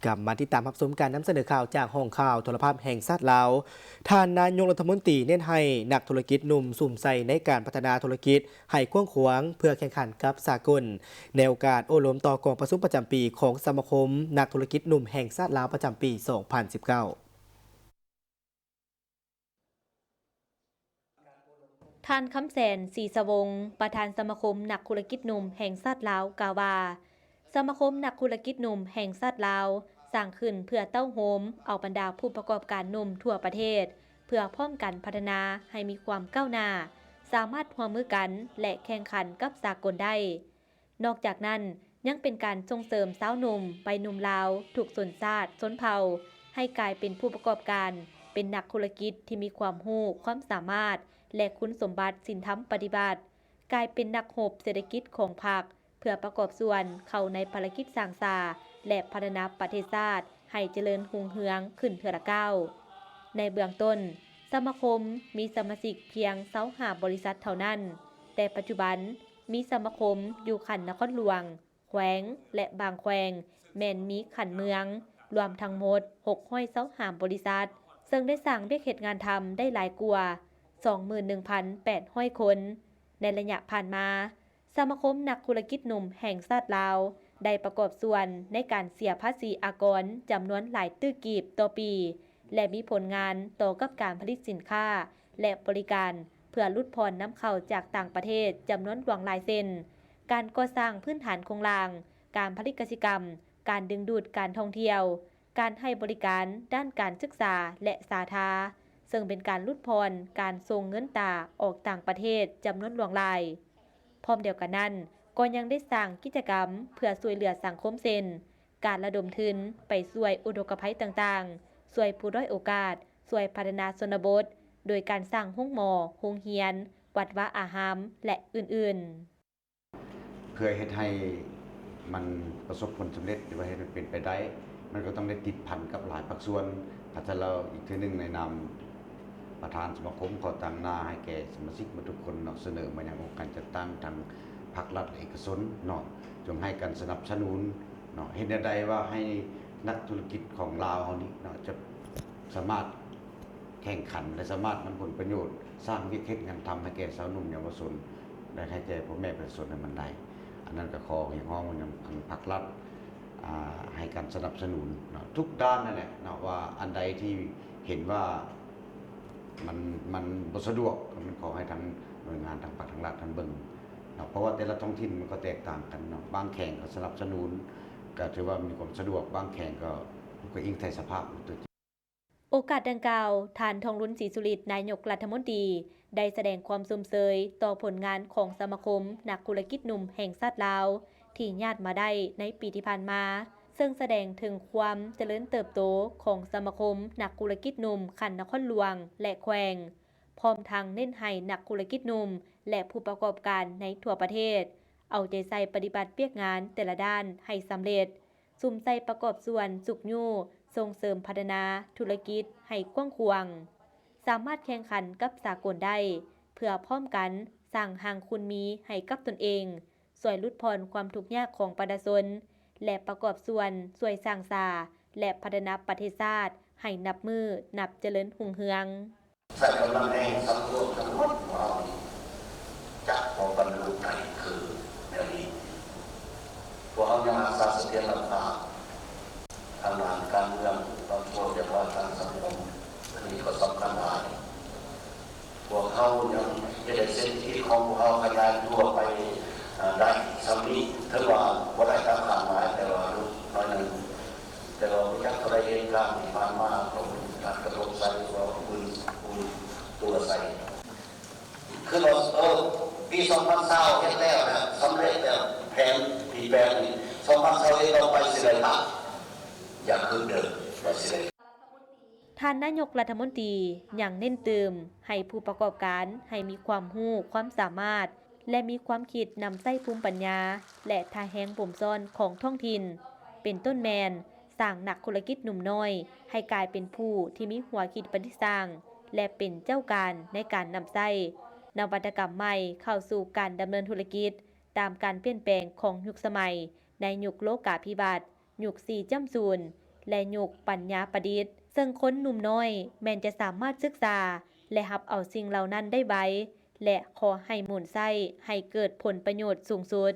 ກັບມາຕິດຕາມຮັບຊົມການນຳສະເໜີຂ່າວຈາກຫ້ອງຂ່າວໂທລະພາບແຫ່ງຊາດລາວ. ທ່ານນາຍົກລັດຖະມົນຕີເນັ້ນໃຫ້ນັກທຸລະກິດໜຸ່ມສຸມໃສ່ໃນການພັດທະນາທຸລະກິດໃຫ້ກວ້າງຂວາງ ເພື່ອແຂ່ງຂັນກັບສາກົນ, ໃນໂອກາດໂອ້ລົມຕໍ່ກອງປະຊຸມປະຈຳປີຂອງສະມາຄົມນັກທຸລະກິດໜຸ່ມແຫ່ງຊາດລາວປະຈຳປີສອງພັນສິບເກົ້າ. ທ່ານ ຄຳແສນ ສີສະວົງ ປະທານສະມາຄົມນັກທຸລະກິດໜຸ່ມແຫ່ງຊາດລາວ ກ່າວວ່າ ສະມາຄົມນັກທຸລະກິດໜຸ່ມແຫ່ງຊາດລາວ ສ້າງຂຶ້ນເພື່ອເຕົ້າໂຮມເອົາບັນດາຜູ້ປະກອບການໜຸ່ມທົ່ວປະເທດ ເພື່ອພ້ອມກັນພັດທະນາໃຫ້ມີຄວາມກ້າວໜ້າ, ສາມາດຮ່ວມມືກັນ ແລະ ແຂ່ງຂັນກັບສາກົນໄດ້. ນອກຈາກນັ້ນ, ຍັງເປັນການສົ່ງເສີມຊາວໜຸ່ມໄວໜຸ່ມລາວທຸກຊົນຊາດຊົນເຜົ່າ ໃຫ້ກາຍເປັນຜູ້ປະກອບການ, ເປັນນັກທຸລະກິດທີ່ມີຄວາມຮູ້ຄວາມສາມາດ ແລະ ຄຸນສົມບັດສິນທຳປະຕິບັດ, ກາຍເປັນນັກຮົບເສດຖະກິດຂອງພັກ ເພື່ອປະກອບສ່ວນເຂົ້າໃນພາລະກິດສ້າງສາ ແລະ ພັດທະນາປະເທດຊາດໃຫ້ຈະເລີນຮຸ່ງເຮືອງຂຶ້ນເທື່ອລະກ້າວ. ໃນເບື້ອງຕົ້ນ, ສະມາຄົມມີສະມາຊິກພຽງຊາວຫ້າບໍລິສັດເທົ່ານັ້ນ, ແຕ່ປັດຈຸບັນມີສະມາຄົມຢູ່ຂັ້ນນະຄອນຫຼວງ, ແຂວງ ແລະ ບາງແຂວງ ແມ່ນມີຂັ້ນເມືອງ, ລວມທັງໝົດຫົກຮ້ອຍຊາວຫ້າບໍລິສັດ, ເຊິ່ງໄດ້ສ້າງວຽກເຮັດງານທຳໄດ້ຫຼາຍກວ່າສອງໝື່ນໜຶ່ງພັນແປດຮ້ອຍຄົນ. ໃນໄລຍະຜ່ານມາ, ສະມາຄົມນັກທຸລະກິດໜຸ່ມແຫ່ງຊາດລາວ ໄດ້ປະກອບສ່ວນໃນການເສຍພາສີອາກອນຈຳນວນຫຼາຍຕື້ກີບຕໍ່ປີ ແລະ ມີຜົນງານຕໍ່ກັບການຜະລິດສິນຄ້າ ແລະ ບໍລິການ ເພື່ອຫຼຸດຜ່ອນນຳເຂົ້າຈາກຕ່າງປະເທດຈຳນວນຫຼວງຫຼາຍ ເຊັ່ນ ການກໍ່ສ້າງພື້ນຖານໂຄງລ່າງ, ການຜະລິດກະສິກຳ, ການດຶງດູດການທ່ອງທ່ຽວ, ການໃຫ້ບໍລິການດ້ານການສຶກສາ ແລະ ສາທາ, ເຊິ່ງເປັນການຫຼຸດຜ່ອນການສົ່ງເງິນຕາອອກຕ່າງປະເທດຈຳນວນຫຼວງຫຼາຍ. ພ້ອມດຽວກັນນັ້ນ, ກໍຍັງໄດ້ສ້າງກິດຈະກຳເພື່ອຊ່ວຍເຫຼືອສັງຄົມ ເຊັ່ນ ການລະດົມທຶນໄປຊ່ວຍອຸທົກກະໄພຕ່າງໆ, ຊ່ວຍຜູ້ດ້ອຍໂອກາດ, ຊ່ວຍພັດທະນາຊົນນະບົດ ໂດຍການສ້າງໂຮງໝໍ, ໂຮງຮຽນ, ວັດວາອາຮາມ ແລະ ອື່ນໆ. ເພື່ອເຮັດໃຫ້ມັນປະສົບຜົນສຳເລັດ ຫຼືວ່າເຮັດໃຫ້ເປັນໄປໄດ້, ມັນກໍຕ້ອງໄດ້ຕິດພັນກັບຫຼາຍພາກສ່ວນ. ຄັນຊັ້ນແລ້ວ ອີກເທື່ອໜຶ່ງ ໃນນາມປະທານສະມາຄົມ ຂໍຕາງໜ້າໃຫ້ແກ່ສະມາຊິກໝົດທຸກຄົນເນາະ, ສະເໜີມາຍັງອົງການຈັດຕັ້ງທັງພາກລັດ ແລະ ເອກະຊົນເນາະ, ຈົ່ງໃຫ້ການສະໜັບສະໜູນເນາະ, ເຮັດແນວໃດວ່າໃຫ້ນັກທຸລະກິດຂອງລາວເຮົານີ້ເນາະ ຈະສາມາດ ແຂ່ງຂັນ ແລະ ສາມາດນຳຜົນປະໂຫຍດສ້າງວຽກເຮັດງານທຳໃຫ້ແກ່ຊາວໜຸ່ມເຍົາວະຊົນ ແລະ ໃຫ້ແກ່ພໍ່ແມ່ປະຊາຊົນໃຫ້ມັນໄດ້. ອັນນັ້ນກໍຂໍຮຽກຮ້ອງມາຍັງທາງພາກລັດ ອ່າ ໃຫ້ການສະໜັບສະໜູນເນາະ ທຸກດ້ານນັ້ນແຫຼະເນາະ, ວ່າອັນໃດທີ່ເຫັນວ່າມັນ ມັນບໍ່ສະດວກ ກໍມັນຂໍໃຫ້ທາງໜ່ວຍງານທາງພາກທາງລັດທ່ານເບິ່ງເນາະ, ເພາະວ່າແຕ່ລະທ້ອງຖິ່ນມັນກໍແຕກຕ່າງກັນເນາະ, ບາງແຂວງກໍສະໜັບສະໜູນ ກໍຖືວ່າມີຄວາມສະດວກ, ບາງແຂວງກໍ ກໍອີງໃສ່ສະພາບຕົວຈິງ. ໂອກາດດັ່ງກ່າວ, ທ່ານ ທອງລຸນ ສີສຸລິດ ນາຍົກລັດຖະມົນຕີ ໄດ້ສະແດງຄວາມຊົມເຊີຍຕໍ່ຜົນງານຂອງສະມາຄົມນັກທຸລະກິດໜຸ່ມແຫ່ງຊາດລາວ ທີ່ຍາດມາໄດ້ໃນປີທີ່ຜ່ານມາ, ເຊິ່ງສະແດງເຖິງຄວາມຈະເລີນເຕີບໂຕຂອງສະມາຄົມນັກທຸລະກິດໜຸ່ມຂັ້ນນະຄອນຫຼວງ ແລະ ແຂວງ, ພ້ອມທັງເນັ້ນໃຫ້ນັກທຸລະກິດໜຸ່ມ ແລະ ຜູ້ປະກອບການໃນທົ່ວປະເທດ ເອົາໃຈໃສ່ປະຕິບັດວຽກງານແຕ່ລະດ້ານໃຫ້ສຳເລັດ, ສຸມໃສ່ປະກອບສ່ວນຊຸກຍູ້ສົ່ງເສີມພັດທະນາທຸລະກິດໃຫ້ກວ້າງຂວາງ, ສາມາດແຂ່ງຂັນກັບສາກົນໄດ້, ເພື່ອພ້ອມກັນສ້າງຮັ່ງຄຸນມີໃຫ້ກັບຕົນເອງ, ຊ່ວຍຫຼຸດຜ່ອນຄວາມທຸກຍາກຂອງປະຊາຊົນ ແລະ ປະກອບສ່ວນຊ່ວຍສ້າງສາ ແລະ ພັດທະນາປະເທດຊາດໃຫ້ນັບມື້ນັບຈະເລີນຮຸ່ງເຮືອງ. ໃຊ້ກຳລັງແຮງສຳຮວມທັງໝົດຂອງເຮົານີ້ ຈະບໍ່ບັນລຸໄດ້ຄືແນວນີ້. ພວກເຮົາຍັງຮັກສາສະຖຽນລະພາບທາງດ້ານການເມືອງ, ຄວາມສະຫງົບຮຽບຮ້ອຍທາງສັງຄົມ, ອັນນີ້ກໍສຳຄັນຫຼາຍ. ພວກເຮົາຍັງເຮັດໃຫ້ເສດຖະກິດຂອງພວກເຮົາຂະຫຍາຍຕົວໄປ ເອີ ໄດ້ສ່ຳນີ້, ເຖິງວ່າບໍ່ໄດ້ຕາມຄາດໝາຍ, ແຕ່ວ່າຫຼຸດໜ້ອຍໜຶ່ງ. ແຕ່ວ່າບໍ່ຈັກເທົ່າໃດເຫດການທີ່ຜ່ານມາກໍບໍ່ໄດ້ກະທົບໃສ່ ກໍອຸ່ນ ອຸ່ນຕົວໃສ່. ຄືວ່າ ເອີ ປີສອງພັນຊາວເຮັດແລ້ວນະ, ສຳເລັດແລ້ວ, ແຜນທີ່ແປດນີ້ ສອງພັນຊາວເອັດຕໍ່ໄປຊິໄດ້ພັກ, ຢ່າຄິດເດີວ່າຊິໄດ້. ທ່ານນາຍົກລັດຖະມົນຕີຍັງເນັ້ນຕື່ມໃຫ້ຜູ້ປະກອບການໃຫ້ມີຄວາມຮູ້ຄວາມສາມາດ ແລະ ມີຄວາມຄິດນຳໃຊ້ພູມປັນຍາ ແລະ ທ່າແຮງບົ່ມຊ້ອນຂອງທ້ອງຖິ່ນ, ເປັນຕົ້ນແມ່ນສ້າງນັກທຸລະກິດໜຸ່ມນ້ອຍໃຫ້ກາຍເປັນຜູ້ທີ່ມີຫົວຄິດປະດິດສ້າງ ແລະ ເປັນເຈົ້າການໃນການນຳໃຊ້ນະວັດຕະກຳໃໝ່ເຂົ້າສູ່ການດຳເນີນທຸລະກິດ ຕາມການປ່ຽນແປງຂອງຍຸກສະໄໝ ໃນຍຸກໂລກາພິວັດ, ຍຸກສີ່ຈ້ຳສູນ, ແລະ ຍຸກປັນຍາປະດິດ, ເຊິ່ງຄົນໜຸ່ມນ້ອຍແມ່ນຈະສາມາດສຶກສາ ແລະ ຮັບເອົາສິ່ງເຫຼົ່ານັ້ນໄດ້ໄວ ແລະ ຂໍໃຫ້ໝູນໃຊ້ໃຫ້ເກີດຜົນປະໂຫຍດສູງສຸດ.